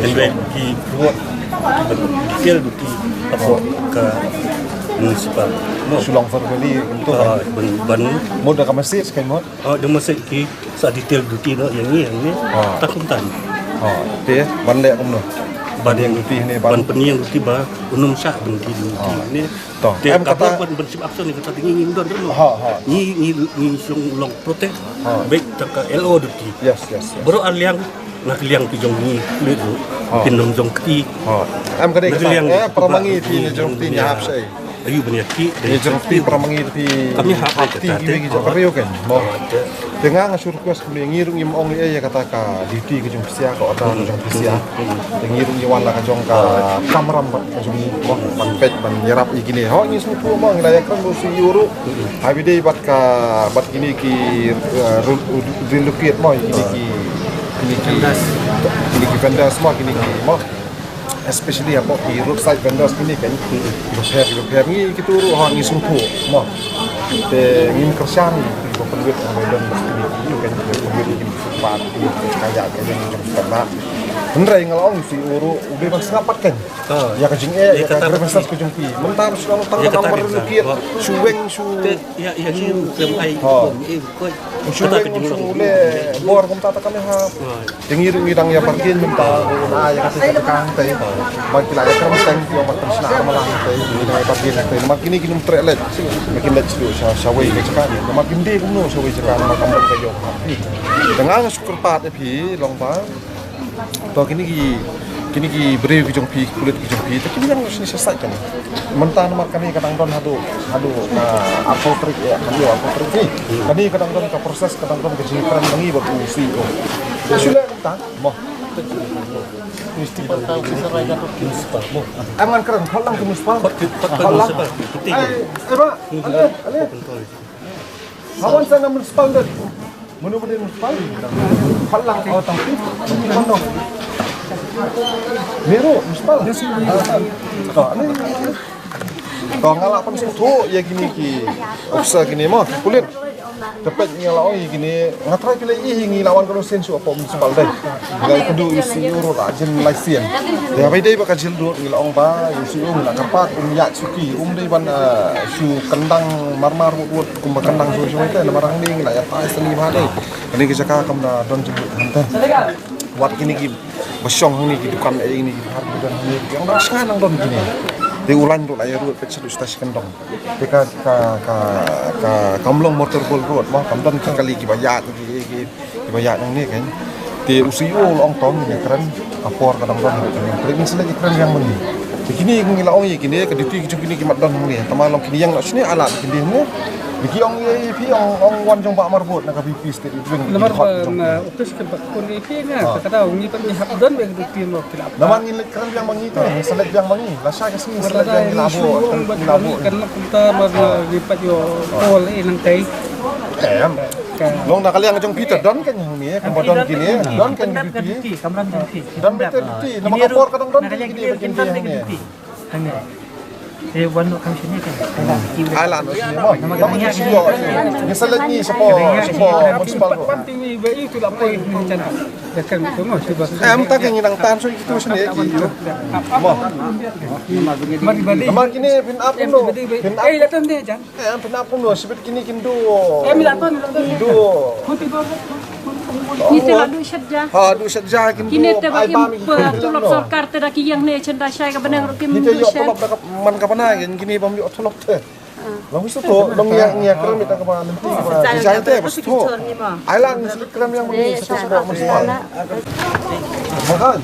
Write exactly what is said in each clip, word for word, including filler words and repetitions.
Hynrei ki ruh ki ban detail duty hapoh ka municipal. Mo. Shillong Far Valley kumto. Ah, ban ban mut da ka message kan mut. Ah, da message ki sa detail duty noh ïa ngi ïa ngi. Ah. Ta kumta. Ah, te ban leh kumno? Ban duty ne ban pynïeng duty ba un ym shah ban duty ne. To. Te em kata ban ban shim action ne kata ngi ngi don don. Ha ha. Ngi ngi ngi song long protest. Ha. Bek tang ka L O duty. Yes yes yes. Baroh ar liang nga ka liang ki jong ngi lut ru. Ha. Kin nong jong ki. Ha. Em ka dei ka liang eh para mangi phi ne jong phi ne hap sai. Ayu bani ki ne jong phi para mangi phi. Kami hap ki ki ki jong ka riu kan. Mo. Te nga nga shu request kumne ngi ruh ngim ong ïa kata ka duty ka jong phi sia ka order ka jong phi sia. Te ngi ruh ngi wan la ka jong ka kamram bad ka jong ngi ban peit ban ïarap ïa kine. Ho ngi sngewthuh mo ngi la ïakren ruh shu ïuh ruh. Hai bidei bad ka bad kine ki eh, ru- ru- relocate mo kine ki kine ki kine ki vendors mo kine ki mo. Especially hapoh ki roadside vendors kine kan ki bapher ki bapher ngi kitu ruh ha ngi sngewthuh mo. Te ngin kyrshan ki ba pynwit ha London kine ki kan ki ba pynwit ki footpath ki kaya ka jong ka ba. Hynrei nga la ong si uru u dei ban sngap pat kan. Ïa ka jingeh ïa ka grievances ka jong ki. Mynta ba shu long tang ka number relocate shu weng shu ïa ïa shu ai ko. Shu weng shu le bor kumta ta ka me ha. Te ngi ruh ngi dang ïa bargain mynta na ïa ka te ka kang te. Ba ki la ïa kren teng ki ong ba tang shna armalang te ngi dang ïa bargain te. Namar kine ki nym treh leit. Ba kin leit shu sha shawei ka jaka. Namar kin dei kumno shawei jaka namar kam ka ïoh. Te nga nga shu kyrpad ïa phi long ba. To kine ki kine ki briew ki jong phi ki pulit ki jong phi te kine yang sini sesat kan. Mynta namar kane ka dang don haduh haduh ka arphew tarik ïa kane arphew tarik ni. Kane ka dang don ka proses ka dang don ka jingkren ngi bad u C E O. Shu leh mynta mo. Municipal ka officer raja tu municipal mo. Angan kren khot lang ke municipal. Khot lang. Eh, eh ba. Ale ale. Hawan sana municipal deh. Menu menu municipal. Khot lang ke. Oh tang tu. Meru municipal. To ni. To nga la pynsngewthuh ïa kine ki officer kine mo ki pulit. Te peit nga la ong ïa kine nga trai ki la ïohi ngi la wan ka rusin shu hapoh municipal dei. Nga kynduh ïa u C E O ruh la jin lai sien. Te haba ïadei bad ka jil dud ngi la ong ba ïa u C E O ngi la kyrpad um ïaid shuki um dei ban shu kyndang marmar wut wut kumba kyndang shuwa shuwa te namar hangne ngi la ïatai sani bha dei. Kane ka jaka kam da don jingmut hangta. Wat kine ki ba shong hangne ki dukan eh kine ki dukan ki don hangne ki ong dang shnga nang don kine. Te u lain ruh la ïa ruh peit sha station dong. Te ka ka ka ka kam long motor ball road mo kam don ki kali ki ba ïaid ki ki ba ïaid nangne kan. Te u C E O u la ong tong ngi kren. Ka por ka dang don. Te ngin sa leit ïakren biang ma ngi. Te kine ngi la ong ïa kine ka duty ki jong kine ki mat don hangne. Tangba long kine ïeng noh shane, ai lad kine hangne. Te ki ong ïa phi, ong, ong wan jong Bah Marbud na ka VP State Wing. Namar ba na office ka ba kun ïa phi nga, ka dang ngi pat ngi hap don ba ka duty mo ki la. Namar ngin leit kren biang ma ngi te, ngin sa leit biang ma ngi. Lashai ka sngi sa leit biang ngi la buh, ngi la buh. Kan kumta mar ngi pat ïoh call eh nangtai. Em. Long na ka liang jong phi te don kan hangne, kumba don kine, don kan VP. Don beit te duty, namar ka por ka dang don kine, kine, kine hangne. Hangne. Eh, wan noh kam shane kan. Ai lad noh shane mo. Namar ka dang ïa shane. Ngi sa leit ngi shapoh, shapoh municipal ruh. Em, ta ka ngi nang tan shuh ïa kitu shane ki. Mo. Namar kine phin ap kumno. Phin ap. Eh, phin ap kumno, shibit kine kin duh. Kin duh. Kine te la duh shet ja. Ha, duh shet ja kin duh. Kine te ba im pa tulop sorkar te da ki ïeng ne chen da shai ka bneng ruh kim duh shet. Kine ïoh tulop da ka man ka bnai, kine bym ïoh tulop te. Long sngewthuh, long ïa, ïa kren beit da kaba lynti kaba design te ba sngewthuh. Ai lad ngi sa leit kren biang ma ngi sa sngewthuh ma sngewthuh. Makan.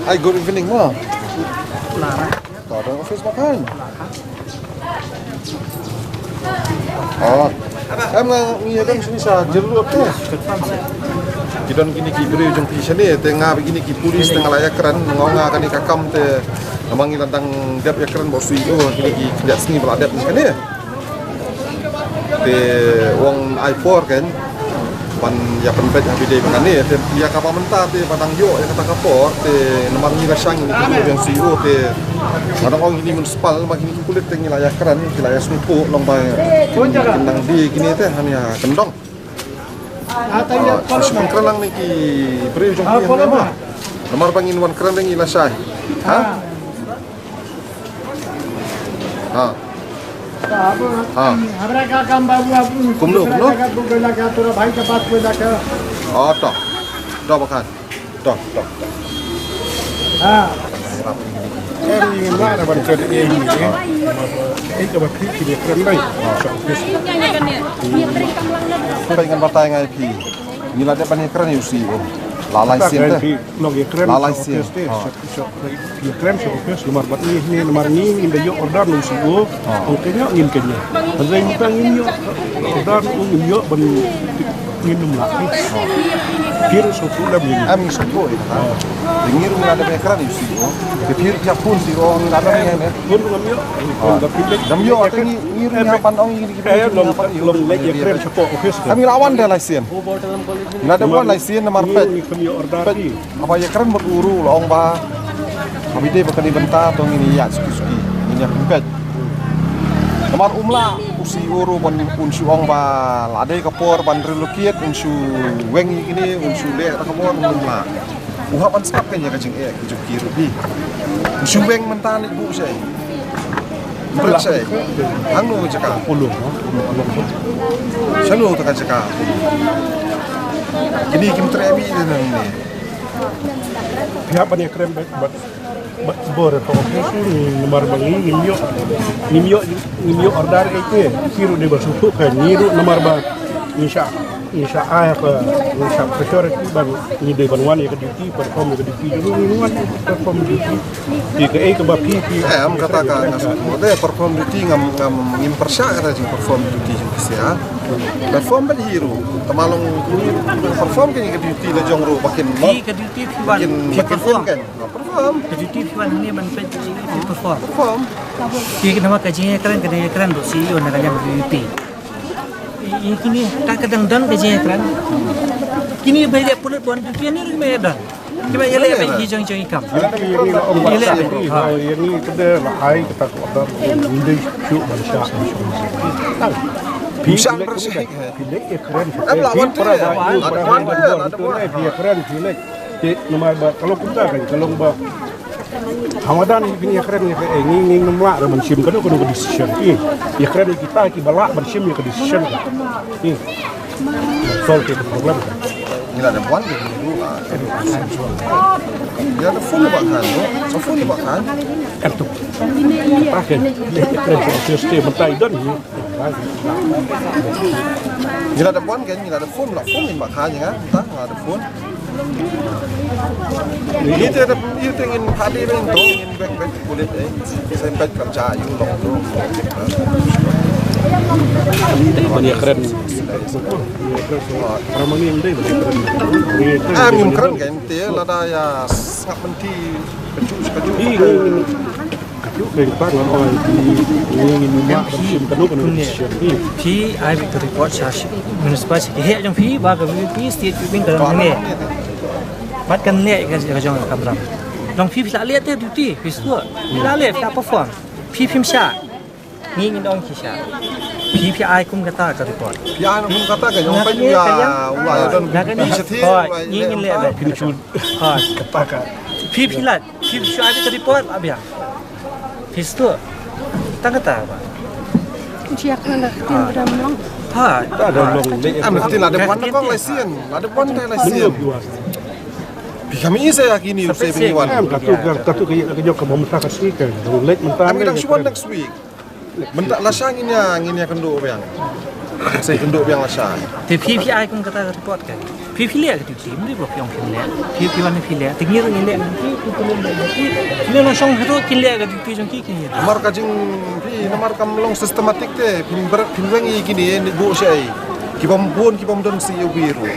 Hi, good evening mo. Ka dang office Makan. Oh. Em nga ngi ïa dang shane sa jyrlut te. Ki don kine ki briew jong phi shane te nga bad kine ki police te nga la ïakren, nga ong nga kane ka kam te namar ngi la dang dep ïakren bad u C E O, kine ki kyndiat sngi ba la dep shane. Te u ong ai por kan ban ïa pynbeit ha phi dei ba kane te ïa kaba mynta te ba dang ïoh ïa kata ka por te namar ngi la shang ïa kine ki briew jong C E O te nga dang ong kine municipal ba kine ki pulit te ngi la ïakren, ki la ïasngewthuh long ba kin nang die kine te hana ïa kyndong. Ah, shu pynkren lang ne ki briew jong phi ne ma. Namar ba ngin wan kren ne ngi la shai. Ha? Ha. Ha. Kumno, kumno? Oh, to. To, Makan. To, to, to. Ha. Em, ngi ïa ban kren ïa ngi, eh. Eh, kaba phi, phi ïa kren dei. Phi ngan batai nga ïa phi. Ngi la dep ban ïa kren ïa u C E O. La lai sien te. La lai sien. Ïa kren sha office namar bad ngi, ngi namar ngi ngim da ïoh order na u C E O. Ong kane ngim kane. Hynrei mynta ngim ïoh order, ngim ïoh ban ngin ym lah. Phi ruh sngewthuh lem ïa ngi. Em, ngi sngewthuh ïa kata. Ngi ruh ngi la dep ïakren ïa u C E O. Te phi ruh phi ïa phone C E O, ngi la dep ïa ne. Phone ruh ngam ïoh. Ngam ïoh, te ngi, ngi ruh ngi hap ban ong ïa ngi. Long, long leit ïakren shapoh office. Em, ngi la wan da lai sien. Ngi la dep wan lai sien namar peit. Ngi khlem ïoh order. Haba ïakren bad u ruh la ong ba haba ïadei bad kane bynta to ngin ïa suki suki, ngin ïa pynpeit. Namar um lah u C E O ruh ban un shu ong ba la dei ka por ban relocate, un shu weng ïa kine, un shu leh da ka bor, um lah. U hap ban sngap kein ïa ka jingeh ka jong ki ruh hi. Un shu weng mynta ne buh shai. Pynpeit shai. Hangno ka jaka? Shano ta ka jaka? Kine kim treh beit ne nangne. Phi hap ban ïakren bad, bad, bad bor ka office, namar ba ngi ngim ïoh, ngim ïoh, ngim ïoh order ei ei. Phi ruh dei ba sngewthuh kein, ngi ruh namar ba ngi shah, ngi shah ai ka, ngi shah pressure ki ban ngi dei ban wan ïa ka duty, perform ïa ka duty, ngi wan perform duty. Phi kaei kaba phi, phi. Em, kata ka nga sngewthuh. Te perform duty ngam, ngam, ngim pyrshah kata jingperform duty jong phi sha. Perform bad hi ruh. Tangba long perform kein ka duty la jong ruh ba kin. Hi ka duty phi wan, phi perform. Perform. Ka duty phi wan hangne ban peit phi perform. Perform. Hi ka namar ka jingïakren, ka jingïakren ruh C E O na ka liang duty. Ïa kine, ka, ka dang don ka jingïakren. Kine ba ïaleh pulit ban duty ne ruh ba ïadon. Kiba ïaleh ba ïa jong jong i kam. Ïaleh ba ïa, ha, ïa ngi ka dei la ai kata ka order. Ngi dei shu ban shah. Phi shah ban shah. Phi leh ïakren. Em la wan tu. Phi ïakren phi leh. Te namar ba ka long kumta kan, ka long ba. Hamadan ïa kren ïa ka, eh, ngi, ngi ngim lah ban shim kano kano ka decision. Ïa kren ïa kita kiba lah ban shim ïa ka decision. Solve ïa ka problem. Ngi la dep wan ka ngi ruh. Ngi la dep phone ba kan, no? Sa phone ba kan. Em tu. Pakai. Kren sa office te mynta i don ni. Ngi la dep wan kan, ngi la dep phone, la phone ba kan ïa nga. Mynta ngi la dep phone. Ite da ite ngin phadi beng to ngin bek bek kulit eh. Sempet kerja yu long tu. Ini keren. Ramani yang dai. Ah, ngim keren kan te lada ya sngap menti. Kaju kaju. Phi ai bit ka report sha municipal sha ki heh jong phi ba ka V P P state sweeping ka long ne. Mat kan leh ka jong ka kamram. Long phi phi la leh te duty phi stua. Phi la leh phi la perform. Phi phim sha. Ngi ngin ong ki sha. Phi phi ai kum kata ka report. Phi ai kum kata ka jong phi ya. Ngi ngin leh. Phi phi la Phi phi ai ka report la biang. Phi stua. Tang kata ba. Jiak na da kin bram long. Ha. Ta da long de. Am kati la de wan ko lai sien. La de wan de lai sien. Phi kami isa ya kini u se bini wan. Am katu katu ke ke jok ke bom ta ka si ke. Lek mentang. Am dang shuan next week. Mynta lashai ngin ïa ngin ïa kynduh biang. Sa kynduh biang lashai. Te phi phi ai kum kata ka report ka. Phi phi leh ka duty, mri ba phi ong phi leh. Phi phi wan phi leh. Te ngi ruh ngi leh. Phi phi phi leh. Phi leh na shong hatu kin leh ka duty jong ki kin leh. Namar ka jing phi namar kam long systematic te phin ber phin weng ïa kine ne bu shai. Ki bym bun ki bym don C O B ruh.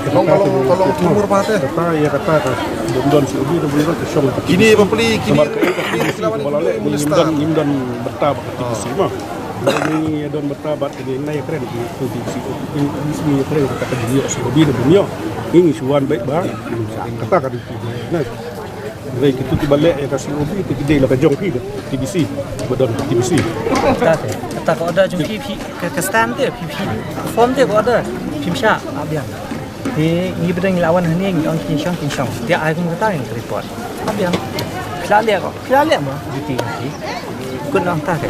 Ka long ka long ka long timur ba te. Kata ïa kata ka bym don C O B, bym don ka shong. Kine ba pli kine ba pli sila wan ba la leh, ngim don ngim don bynta ba ka T B C ma. Ngi don bynta ba kine na ïa kren ki T B C. Ngi ïa kren ka ka jingïoh C O B da bym ïoh. Ngi shu wan beit ba kata ka T B C. Hynrei kito kiba leh ïa ka C O B te ki dei la ka jong phi ka T B C, ba don ka T B C. Kata te, kata ka order jong phi, phi ka, ka stand te phi, phi form te ka order phim shah, ah biang. Te ngi ba dang ngi la wan hangne ngi ong kin shong kin shong. Te ai kum kata ngi report. Ah biang. Phi la leh ko, phi la leh mo duty jong phi. Kut nong ta te.